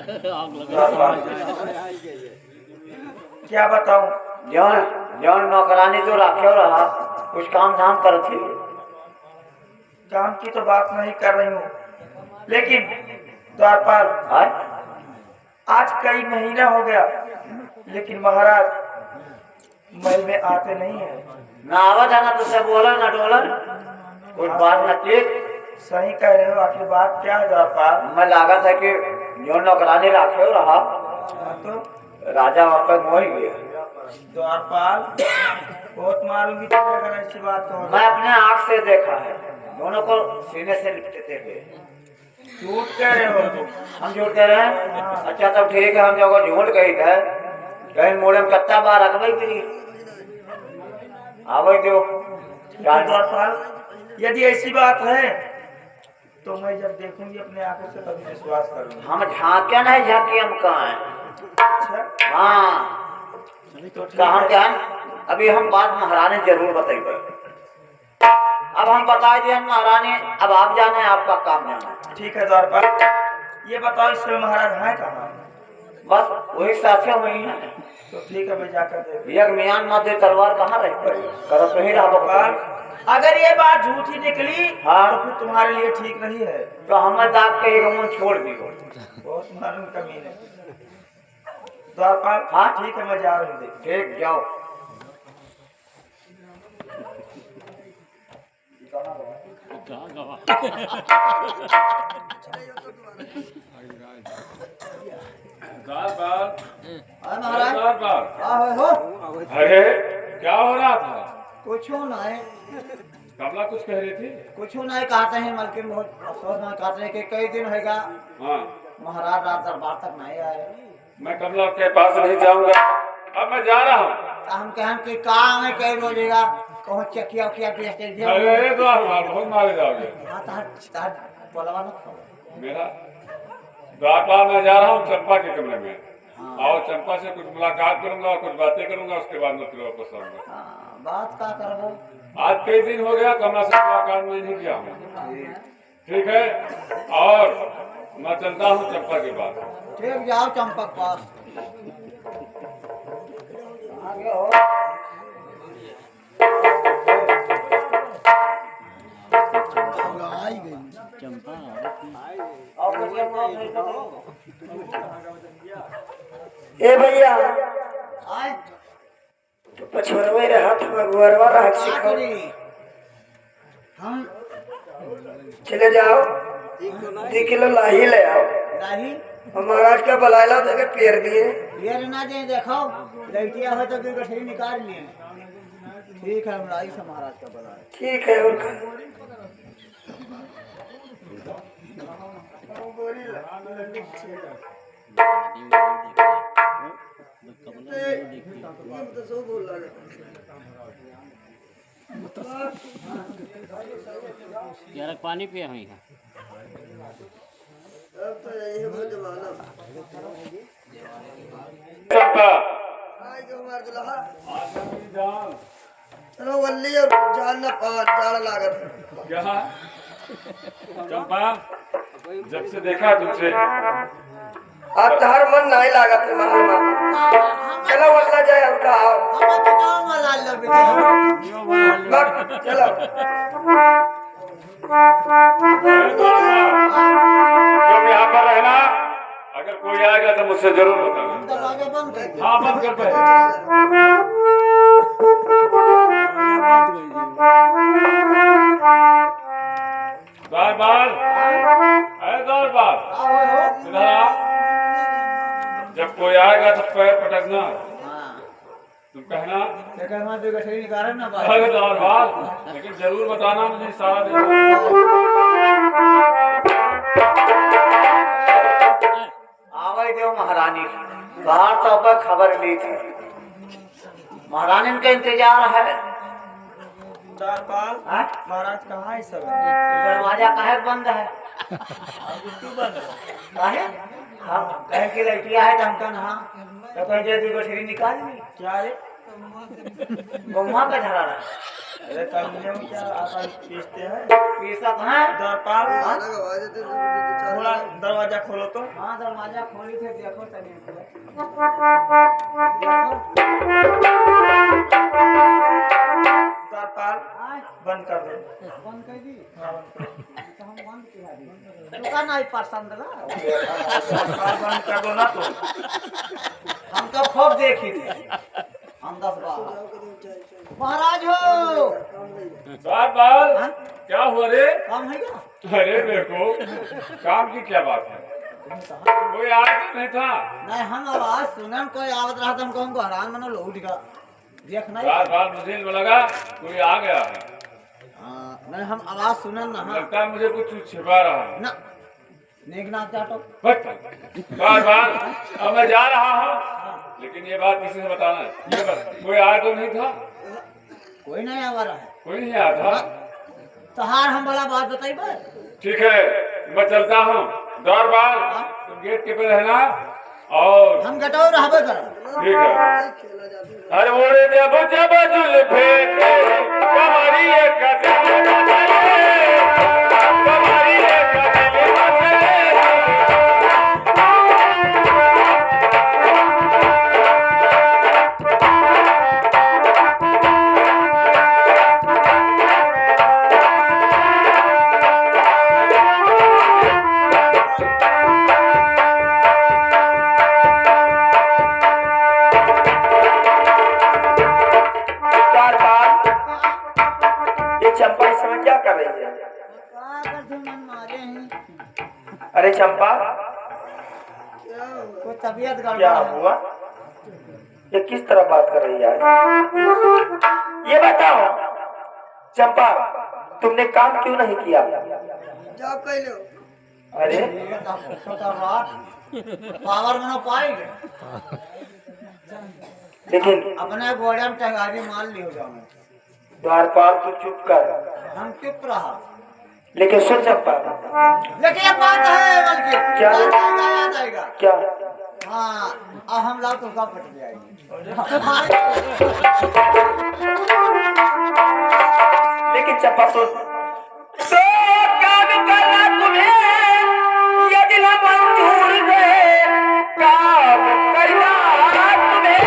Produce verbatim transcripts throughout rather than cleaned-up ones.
क्या बताऊं? जौन, जौन नौकरानी तो राखे रहा, कुछ काम धाम करत ही। काम की तो बात नहीं कर रही हूँ, लेकिन द्वारपाल, हाँ? आज कई महीना हो गया, लेकिन महाराज महल में आते नहीं है। ना आवत है, ना तो से बोला, ना डोला, कुछ बात ना चीत। सही कह रहे हो, आखिर बात क्या है द्वारपाल? मैं लागत है कि जो नौकरानी राखे रहा, हाँ तो? राजा वापस मोहि गया। द्वारपाल, बहुत मारूंगी तुझे अगर ऐसी बात कहोगे। मैं अपने आँख से देखा है, दोनों को सीने से लिपटते हुए। झूठ कह रहे हो। हम झूठ कह रहे हैं? हाँ। अच्छा, तब ठीक है, हम जो झूठ कही थे, कहीं मूड़े में कत्ता बार रखबे करी। आवे दो। ठीक है द्वारपाल, यदि ऐसी बात है तो मैं जब देखूंगी अपने आंखों से तभी विश्वास करूंगी। हम झांके नहीं झांकी, हम कहाँ हैं? अच्छा। हाँ। तो ठीक तो हम है। क्या है? अभी हम बात महारानी जरूर बताइबे। अब हम बताइ दिए महारानी, अब आप जाने, आपका काम जाने। ठीक है द्वारपाल, ये बताओ इस समय महाराज हैं कहाँ? बस वही साथे हुई हैं। तो ठीक है, मैं जाकर देखूँ। एक मियान मत दे तलवार कहाँ रह पड़ी? करत तो ही रहा द्वारपाल, अगर ये बात झूठी निकली हाँ। तो फिर तुम्हारे लिए ठीक नहीं है। तो हमें दाग के एक मुंह छोड़ दी। बहुत मालूम कमीने। द्वारपाल, हाँ? ठीक है, मैं जा रही हूँ, देख। ठीक, जाओ। द्वारपाल। हाँ, महाराज। द्वारपाल। हाँ, हो, हो। अरे, क्या हो रहा था? कुछ नहीं। कमला कुछ कह रही थी? कुछ नहीं, कहते हैं, मलकिन बहुत अफसोस में कहते हैं कि कई दिन होगा। हाँ। महाराज रात दरबार तक नहीं आए। मैं कमला के पास नहीं जाऊंगा, अब मैं जा रहा हूँ। तो हम कहन कि काम है, कई रोजेगा, कहूँ चकिया उकिया बेच दे दिया। अरे, अरे, द्वारपाल, बहुत मारे जाओगे। हाँ, तो हट, तो हट, बोलवा ना। मेरा द्वारपाल, मैं जा रहा हूँ चंपा के कमरे में। हाँ। और चंपा से कुछ मुलाकात करूंगा, कुछ बातें करूंगा, उसके बाद मैं फिर वापस आऊंगा। हाँ, बात का करबो? आज कई दिन हो गया, कमला से मुलाकात मैं नहीं किया हूँ। ठीक। ठीक है, और मैं चलता हूँ चंपा के पास। ठीक, जाओ चंपा के पास। चंपा। ए भैया, आए। तो पछोरवे रहत, हम अगुअरवा रहत का सिखाओ। करी? हम चले जाओ, एक तो नहीं। दो किलो लाही ले आओ। लाही? हम महाराज का बलायला देके पेर दिए। पेर ना दे, देखो, लइटिया हो तो दो गठरी निकाल लिए। ठीक है, हम लाई से महाराज का बलाए। ठीक है, और का? यार, पानी पिया हुई है। अब तो यही हो जमाना। चंपा। आई जो हमार दुल्हा। चलो वल्ली और जान ना पान, जान लागत है। क्या? चंपा, जब से देखा तुमसे। अब तोहर मन नहीं लागत है, मामा। चलो वल्ला जाए, अब का आओ। हम तो गाँव में लाल लोग हैं। बस, चलो। तुम यहाँ पर रहना, अगर कोई आएगा तो मुझसे जरूर बताना। दरवाजा बंद कर दे। हाँ, बंद कर दे। द्वारपाल, अरे द्वारपाल, इधर आ। जब कोई आएगा तो पैर पटकना। हाँ। तुम कहना। अरे द्वारपाल, लेकिन जरूर बताना मुझे सारा दिन। आवे देव महारानी, बाहर तो अब खबर ली थी। महारानी का इंतजार है। द्वारपाल, हाँ? महाराज कहाँ है सब? दरवाजा काहे बंद है? क्यों बंद है? काहे? हम कहे कि लड़किया है तो हम कहन हाँ। तो कहे जे दो गठरी निकाल ली। क्या रे? गौवा पे धरा रहा। अरे, कमीने में क्या आता है, पीसते हैं? पीसत हैं? द्वारपाल, हाँ? थोड़ा दरवाजा खोलो तो। हाँ, दरवाजा खोली थे, देखो तनी। देखो। द्वारपाल, हाँ। बंद कर दो। बंद कर दी? हाँ, बंद कर दो। तो हम बंद किया दी। दुकान आई पसंद ना। द्वारपाल, बंद कर दो ना तो। हम तो खूब देखी थे। हम दस बार। महाराज हो। बात बाल, हाँ? क्या हुआ रे? काम है क्या? अरे बेवकूफ, काम की क्या बात है? कोई आया तो नहीं था? नहीं, हम आवाज सुनन, कोई आवत रहा तो हम कहूँ, "गोहरान मनो लौट गया।" देख नहीं। बात बाल, मुझे लगा कोई आ गया है। हाँ, नहीं, हम आवाज सुनन ना, हाँ। लगता है मुझे कुछ छिपा रहा है। ना। नेक नाक चाटो। हट। बार बार, अब मैं जा रहा हूँ, लेकिन ये बात किसी से बताना है। ये बात, कोई आया तो नहीं था? कोई नहीं आवा रहा है। कोई नहीं आया था? तोहार हम बड़ा बात बताइबे। ठीक है, मैं चलता हूँ। द्वारपाल, हाँ। तुम गेट के पे रहना और हम गेटवा रहबे करब। ठीक है। अरे ओढ़ जब जब जुल्फे के कमरिए का दिल बदले, कमरिए का दिल बदले। बार बार ये चंपा इस समय क्या कर रही है? का कर दे मन मारे हैं। अरे चंपा, कोई तबीयत गड़बड़ क्या है। हुआ? ये किस तरह बात कर रही है? ये बताओ चंपा, तुमने काम क्यों नहीं किया? क्या कह लो? अरे पावर मनो पाई। लेकिन अपने गोड़े में टंगारी मार लियो जाओ। द्वारपाल, तू चुप कर। हम चुप रहा। लेकिन सुन चंपा। लेकिन एक बात है बल्कि क्या? याद आएगा, याद आएगा। क्या? हाँ, अब हम लाओ तो का पट जाएगी। लेकिन चंपा सुन, तो काम करना तुम्हें, यदि न मंजूर है, काम करना तुम्हें।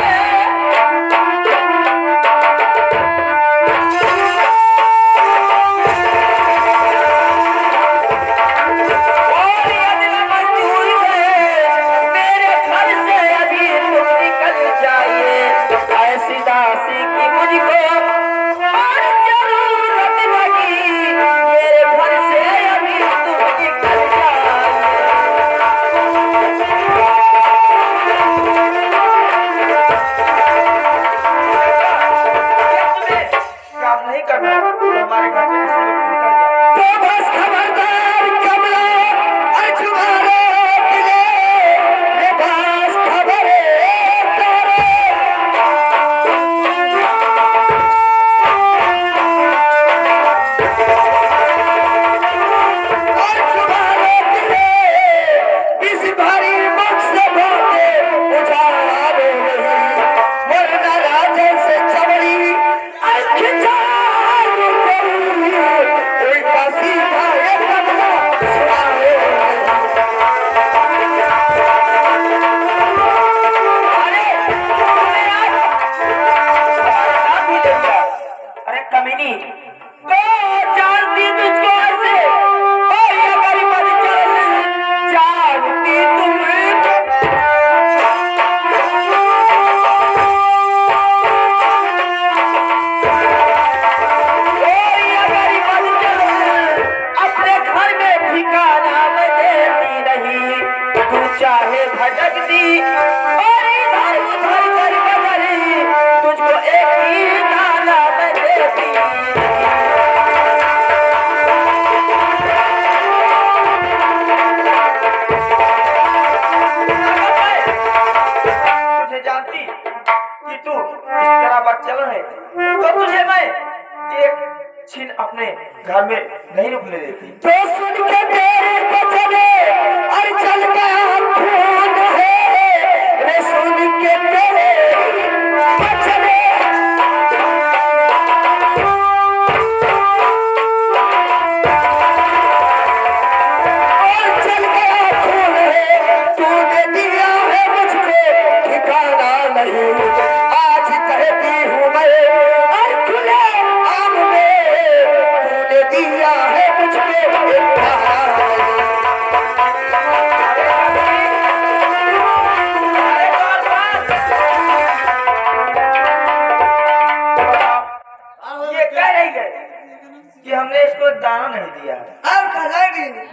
और यदि न मंजूर है, मेरे घर से अभी तुम निकल जाइए। ऐसी दासी की मुझको और जरूरत लगी, मेरे घर से अभी तुम निकल जाओ। ये तुम्हें काम नहीं करना, हमारे घर से निकल जाओ। तो बस खबरदार कमला, अरे तुम्हारे दिले, ये बस खबरदार। अरे कमीनी, तो जानती तुझको ऐसे, और ये गरीब बन चल, जानती तुम। और ये गरीब बन चल, अपने घर में ठिकाना मैं देती नहीं। तू चाहे भटकती और इधर उधर कर कदरी, तुझको एक ही दाना मैं देती। तुझे जानती कि तू इस तरह बच्चा है, तो तुझे मैं एक छिन अपने घर में नहीं रुकने देती। तो सुन के तेरे बचने और जल गया खून है, रे सुन के तेरे बचने और जल गया खाना नहीं दिया। और कहना भी नहीं।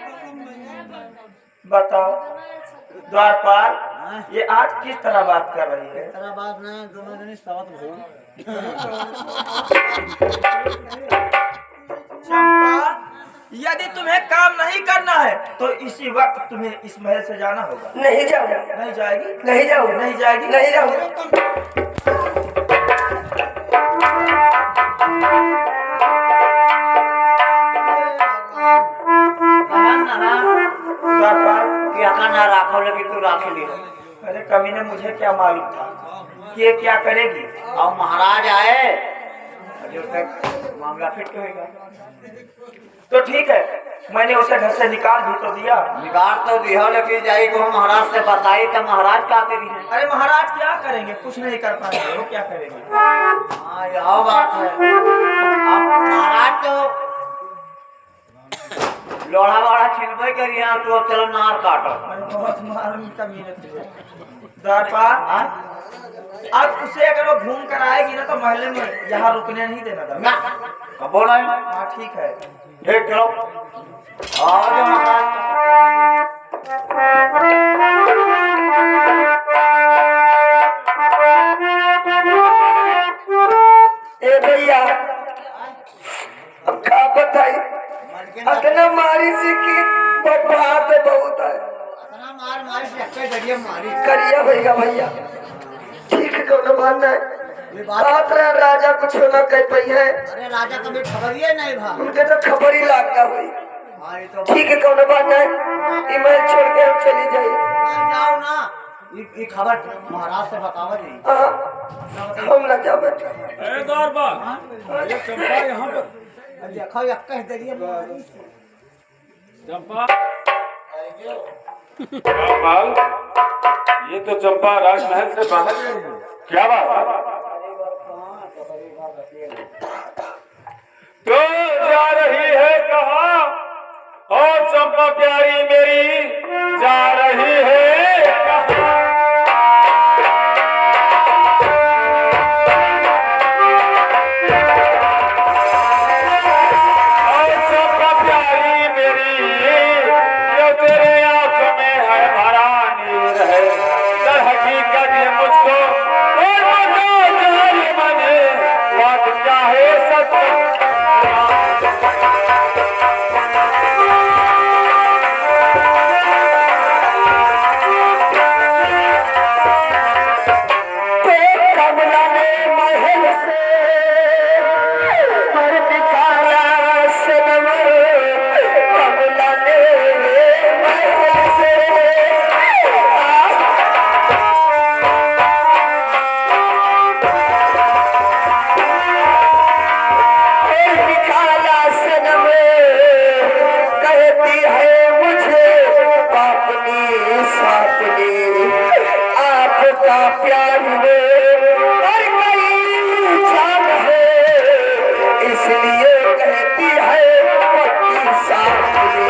बताओ द्वारपाल, हाँ? ये आज किस तरह बात कर रही है? किस तरह बात ना, दोनों जने सवत भऊ। चंपा, यदि तुम्हें काम नहीं करना है तो इसी वक्त तुम्हें इस महल से जाना होगा। नहीं जाऊंगा। नहीं जाएगी? नहीं जाऊंगा। नहीं जाएगी? नहीं जाऊंगा। कहन ना, कि अका ना राखो, लेकिन तू राख लियो। अरे कमीने, मुझे क्या मालूम था कि ये क्या करेगी? अब महाराज आए, जब तक मामला फिट होएगा। तो ठीक है, मैंने उसे घर से निकाल भी तो दिया। निकाल तो दिया, लेकिन जाई को महाराज से बताई तो महाराज का करी है? अरे महाराज क्या करेंगे, कुछ नहीं कर पाएंगे, वो क्या करेंगे? हाँ, यह बात है। अब महाराज तो लोढ़ा वोढ़ा छिलबे करिए, तू अब चलो नार काटो। अरे बहुत मालूम कमीने तुझे। द्वारपाल, हाँ? अब उसे अगर वो घूम कर आएगी ना तो महल में यहाँ रुकने नहीं देना था। ना, कबो नहीं। हाँ ठीक है। ठीक, चलो। आ जाओ महाराज। ए भैया, अब का बताई, अतना मारी से कि बर्बाद बहुत है। अतना मार मारी से अक्के दरिया मारी। करिया भैया, भैया, ठीक कौनो बात नहीं। ये बात बात रहा, राजा कुछ ना कह पाई है। अरे राजा कभी खबर ही नहीं भा। उनके तो खबर ही लागता हुई। हाँ, ये तो ठीक कौनो बात नहीं, ई महल छोड़ के हम चली जाई। हाँ, जाओ ना। ई, ई खबर महाराज से बतावा जी। हाँ, हम ना जाबे। ए द्वारपाल, ये चंपा यहाँ पर। अब देखो, ये कह दे रही है महाराज से। चंपा। द्वारपाल, ये तो चंपा राजमहल से बाहर गई है। क्या बात है? तो जा रही है कहाँ? और चंपा प्यारी मेरी जा रही है कहाँ? और चंपा प्यारी मेरी, जो तेरे आंखों में है भरा नीर है, दर हकीकत ये मुझको और बता जालिम ने, बात क्या है सच? तो कमला ने महल से पर निकाला सनम, कमला ने महल से निकाला सनम, कहती है मुझे पापनी सापनी, आपका प्यार में हर कोई जान है, इसलिए कहती है पक्की सापनी।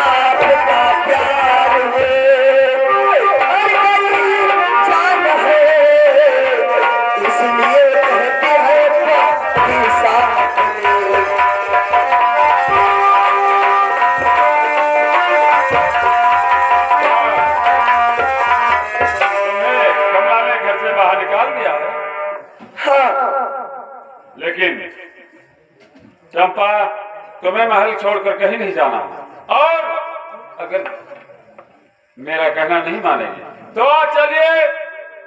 आपका प्यार में हर कोई जान है, इसलिए कहती है पक्की सापनी। तुम्हें कमला ने घर से बाहर निकाल दिया है। हाँ। लेकिन चंपा, तुम्हें महल छोड़कर कहीं नहीं जाना। और अगर मेरा कहना नहीं मानेगी तो आज चलिए,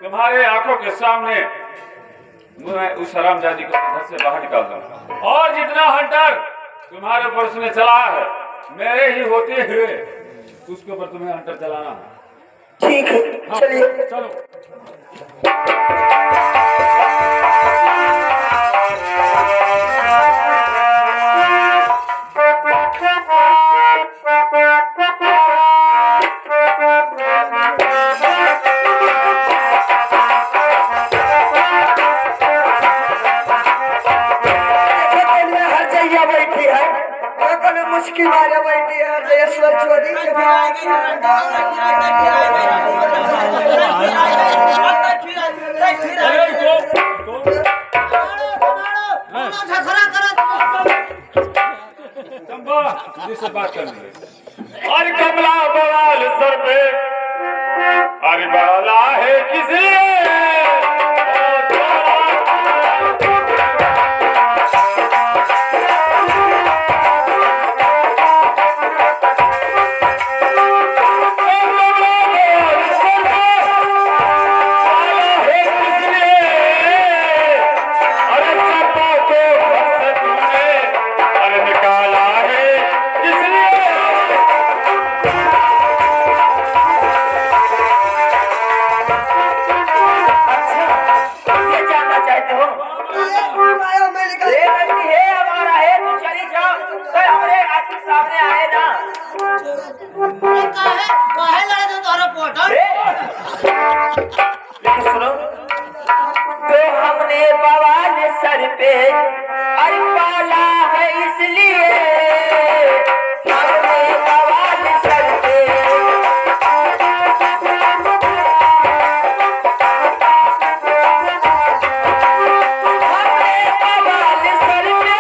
तुम्हारे आंखों के सामने मैं उस हरामजादी को घर से बाहर निकाल दूंगा। और जितना हंटर तुम्हारे ऊपर उसने चलाया है, मेरे ही होते हुए उसके ऊपर तुम्हें हंटर चलाना है। ठीक है, हाँ, चलिए। चलो। देखो, कनिया हर जइया बैठी है। का कोनो मुस्की मारे बैठी है, देशवर चोरी के। अरे, तो, तो। चंपा, दीदी से बात करनी है। अरे कमला बवाल सर पे, अरे बाला है किस लिए? अरे निकाला है किस लिए? अच्छा, ये जानना चाहते हो? ये लड़की है, हमारा है, तू चली जाओ, तो हमारे आँख के सामने आए ना। अरे काहे, काहे लड़े थे तोहरा पोटल? ए! लेकिन सुनो, तो हमने बवाल सर पे अरे पाला है इसलिए, हमने बवाल सर पे। हमने बवाल सर पे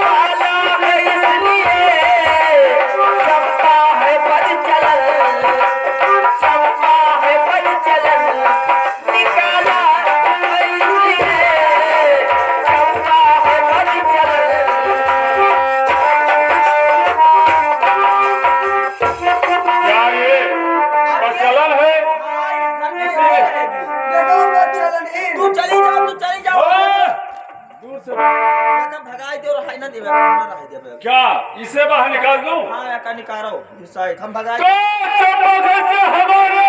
पाला है इसलिए, चंपा है बद चलन, चंपा है बद चलन। निकाला है इसलिए, चंपा है बद चलन। क्या ये प्रचलन है? देखो, प्रचलन ही। तू चली जाओ, तू चली जाओ। ओए! दूर से। भगाई दे और हाय ना देवे, ना रहाई देवे। क्या इसे बाहर निकाल दूं? हाँ, एका निकालो। ये साइड, हम भगाई तो चंपा घर से हमारे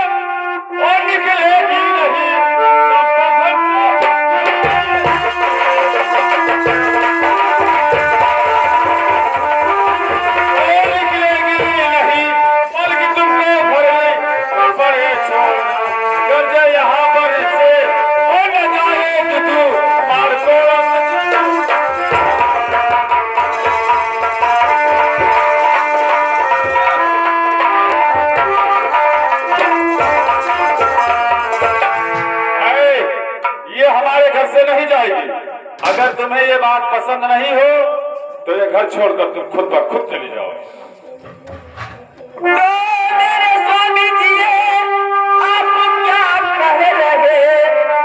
और निकलेगी नहीं। चंपा घर से और निकलेगी नहीं। पलक तुमको भरे, भरे छोड़। गरजे यहाँ पर से, ओ न जाए कि तू मार को। अरे, ये हमारे घर से नहीं जाएगी। अगर तुम्हें ये बात पसंद नहीं हो, तो ये घर छोड़कर तुम खुद ब खुद चली जाओ। तो मेरे स्वामी जी, आप क्या कह रहे,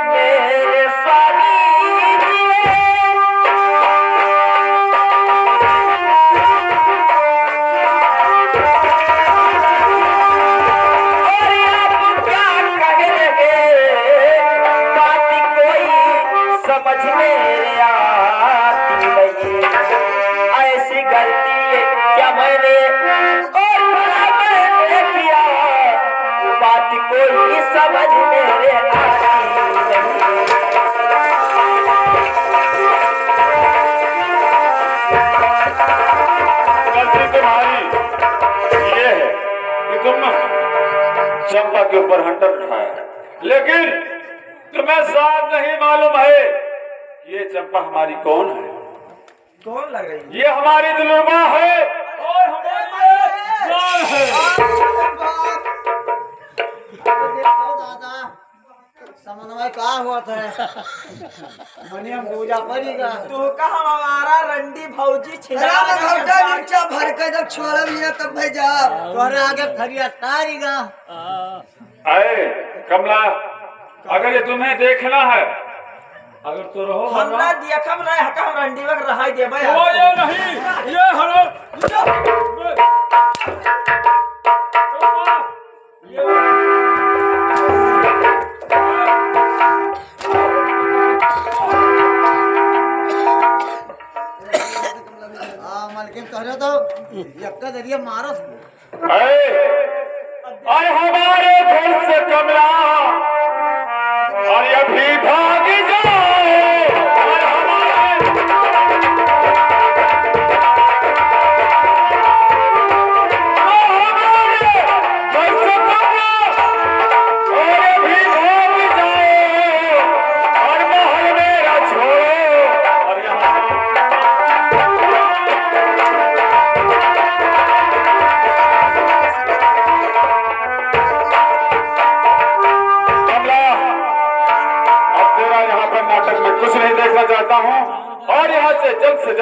मेरे स्वामी जी? अरे आप क्या कह रहे, बात कोई समझ में आती नहीं। ऐसी गलती क्या मैंने और भला मैंने किया, बात कोई समझ मेरे आती नहीं। गलती तुम्हारी ये है कि तुम चंपा के ऊपर hunter उठाया, लेकिन तुम्हें शायद नहीं मालूम है कि ये चंपा हमारी कौन है। कौन लग रही है? ये हमारी दिलरुबा है और हमारी जान है। अरे देखो दादा, समन्वय का होत है? मने हम दूजा परी का। तू का हम आवारा रंडी भौजी छिनारा अरे घंटा मिर्चा भर के जब छोड़ब हिया तब भाई जा। तोहरे आगे थरिया तारी गा। अरे कमला, अगर ये तुम्हें देखना है, अगर तो रहो हम ना देखब ना, हका हम रंडी वक रहाई देबे तो आपको। ये नहीं, ये हलो, ये आ, मलकिन तोहरे तो यक्का जरिए मारस। अरे, अरे हमारे घर से कमला, अरे अभी भाग जाओ। अरे हमारे, अरे हमारे घर से कमला, अरे अभी भाग जाओ। अरे महल मेरा छोड़ो। अरे हमारे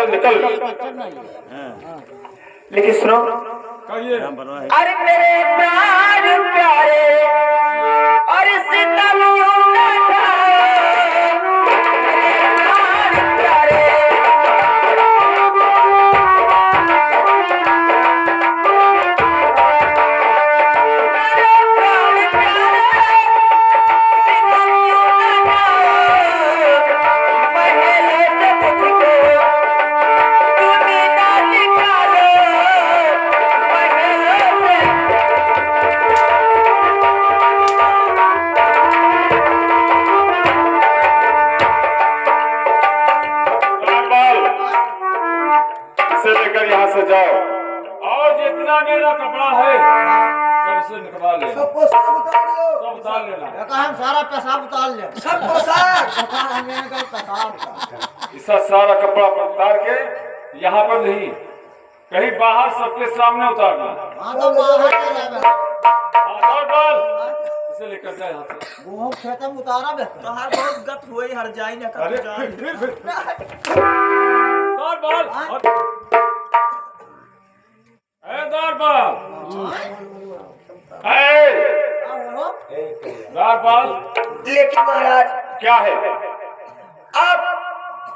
निकल। लेकिन सुनो, कहिए। अरे मेरे प्राण प्यारे, अरे सीता लूना का, मेरे प्राण प्यारे। से लेकर यहाँ से जाओ। और जितना मेरा कपड़ा है, सबसे निकलवा लेना। सब पोशाक उतार लो। सब उतार लेना। ये कहा हम सारा पेशाब उतार ले। सब पोशाक। उतार हम लेने का पेशाब का। इसका सारा कपड़ा उतार के यहाँ पर नहीं, कहीं बाहर सबके सामने उतारना। हाँ, तो बाहर ले जावे। हाँ, उतार डाल। इसे लेकर जा यहाँ से। वो खेत में उतारा बे। तोहार बहुत गत हुई, हर जाई ना अरे, कभी जाई। फिर, फिर, फिर। उतार डाल। हाँ। ए, दरबार। ए, दरबार। लेकिन महाराज, क्या है? आप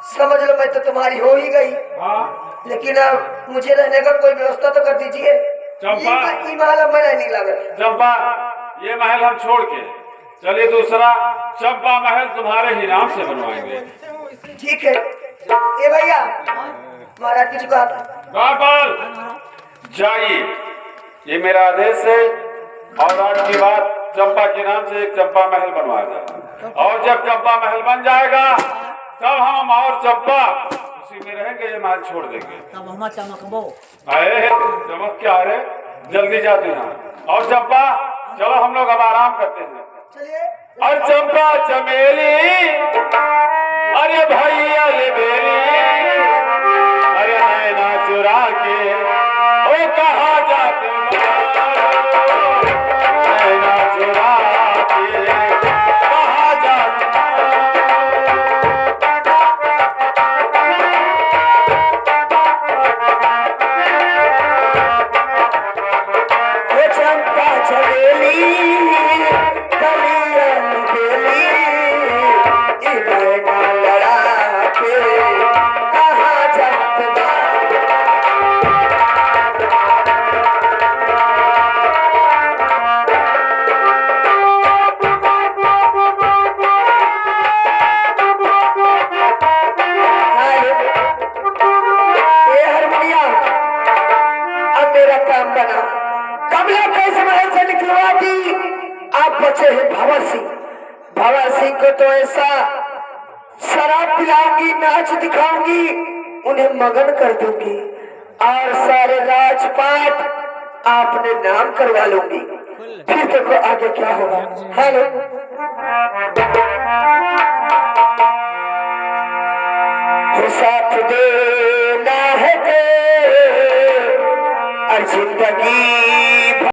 समझ लो, मैं तो तुम्हारी हो ही गई। हाँ। लेकिन अब मुझे रहने का कोई व्यवस्था तो कर दीजिए। चंपा। ये, ये महल अब मैं नहीं लागत। चंपा, ये महल हम छोड़ के चलिए दूसरा चंपा महल तुम्हारे ही नाम से बनवाएंगे। ठीक है। ए भैया, महाराज की जुगाड़। दरबार। जाइए, ये मेरा आदेश है। और आज के बाद चंपा के नाम से एक चंपा महल बनवाया जाए। और जब चंपा महल बन जाएगा, तब हम और चंपा उसी में रहेंगे, ये महल छोड़ देंगे। तब हम चमकबो। अरे, चमक क्या है? जल्दी जाते हैं। और चंपा, चलो हम लोग अब आराम करते हैं। चलिए। अरे चंपा चमेली, अरे भैया ले बेली, अरे नैना चुरा के, ओ कहाँ जाते हो? नैना चुरा के, कहाँ जाते हो? ओ चंपा चमेली, कलियन बेली, ई नैना लड़ा के कहाँ जात बा? ए हरमुनिया, अब मेरा काम बना। कमला कैसे महल से निकलवा दी, आप बचे हैं भंवर सिंह। भंवर सिंह को तो ऐसा शराब पिलाऊंगी, नाच दिखाऊंगी, उन्हें मगन कर दूंगी और सारे राजपाट आपने नाम करवा लूंगी। फिर देखो आगे क्या होगा। हेलो। हो साथ देना है दे, और जिंदगी